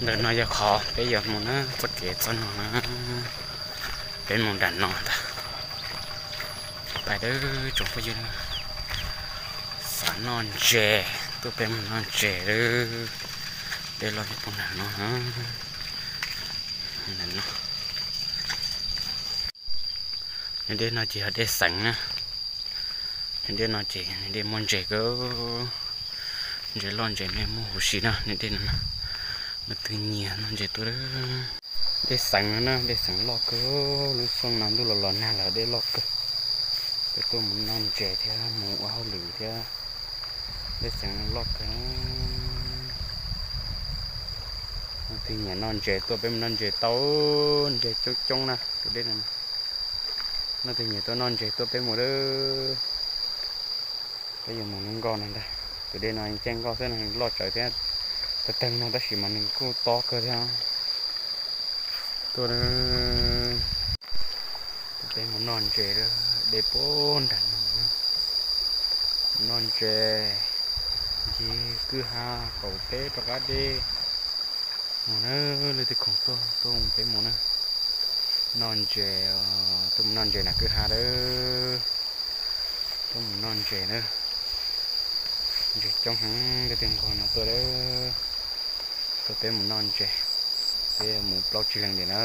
Ntawm no yog qhov peb yuav mus na, txoj kev txoj no na, peb mus nram no ntag. Pais dawb tsoom phooj ywg, xav noj ntses, tuaj peb mus noj ntses lawm. Dej loj nyob puag nram no, nram no. Niag dej no ces yog dej xeev na. Niag dej no ces niag dej muaj ntses kawg, ntses loj ntses me muaj huv si na. Niag dej no, leej twg nyiam noj ntses tuaj. Dej xeev no na, dej xeev loj kawg, lub xyoo no ntuj los los nag lawm dej loj kawg. Peb tuaj mus noj ntses thiab mus ua hauj lwm thiab. Dej xeev loj kawg. Leej twg nyiam noj ntses tuaj peb mus noj ntses tau, ntses coob coob na tus dej no. Leej twg nyiam tuaj noj ntses tuaj peb mus lawm. Peb yuav mus lub nkoj no ntag. Tus dej no caij nkoj xwb no loj tsawv thiab, tawg tawg no tab sis mas nws kuj tob kawg thiab. Tuaj, peb mus noj ntses, dej puag nram no. Mus noj ntses, ncig kwj ha qaum teb rov qab dej. Mus na, leej twg khoom tuaj tuaj peb mus na. Noj ntses, tuaj mus noj ntses nram kwj ha lawm. Tuaj mus noj ntses na. Ntses coob heev, leej twg nquag no tuaj lawm. Tuaj peb mus noj ntses, peb mus plaub tsib leeg ntawm na.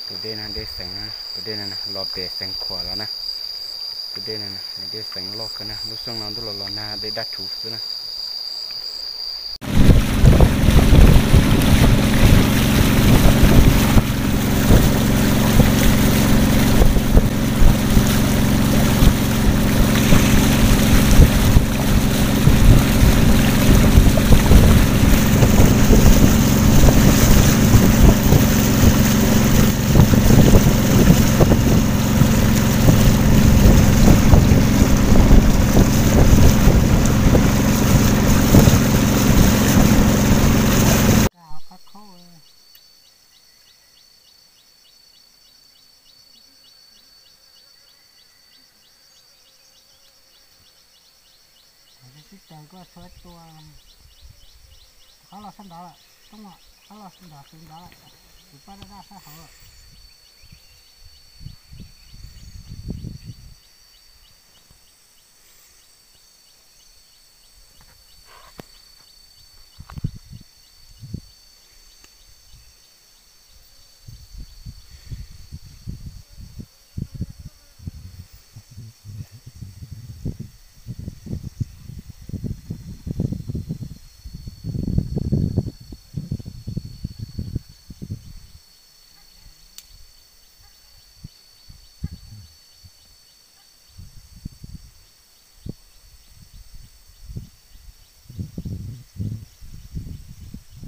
Tus dej no dej xeev, tus dej no los pem Xeev Khuam los na. Tus dej no dej xeev loj kawg na, lub xyoo no ntuj los los nag dej daj rhuv xwb na. Sib caws koj tshuav tua, rov qab los sab nrad lawm, Tooj, rov qab los nrad, tus nrad, tus paj daj daj sab hauv lawm.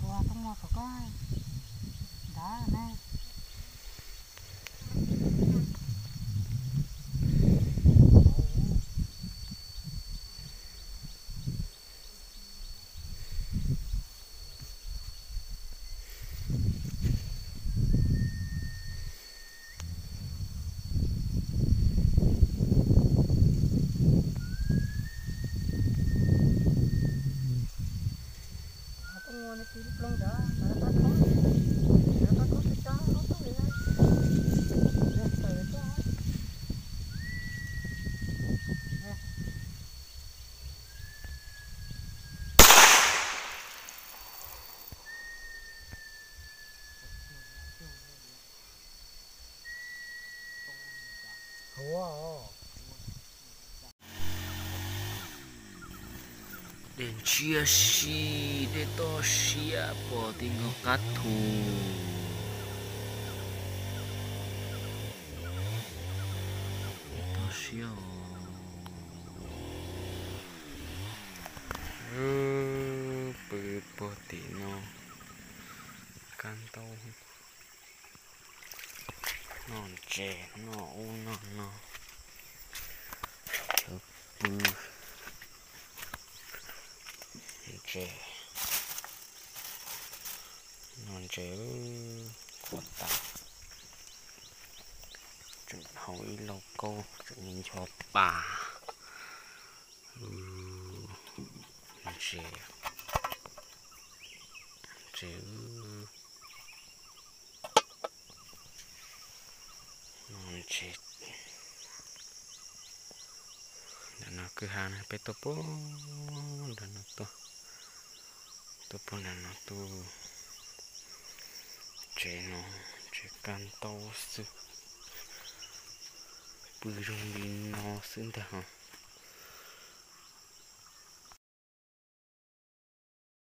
Tua tub muag kom koj nrad ne. Dej ntshiab si, dej toj siab pom ti nkaus qab thu. Dej toj siab os. Pw puag tim no, kab ntaub, noj ntses noj ub noj no, chaw pw, ntses, noj ntses, khuav tas, tseem haus ib lauj kaub tseem ncho pa. Ntses, ntses Ces wb, no tsev, ntawm no kwj ha no peb tuaj puag nram no tuaj, tuaj puag nram no tuaj. Tsev no, tsev kaj ntau xwb, pw zoo li no xwb ntag.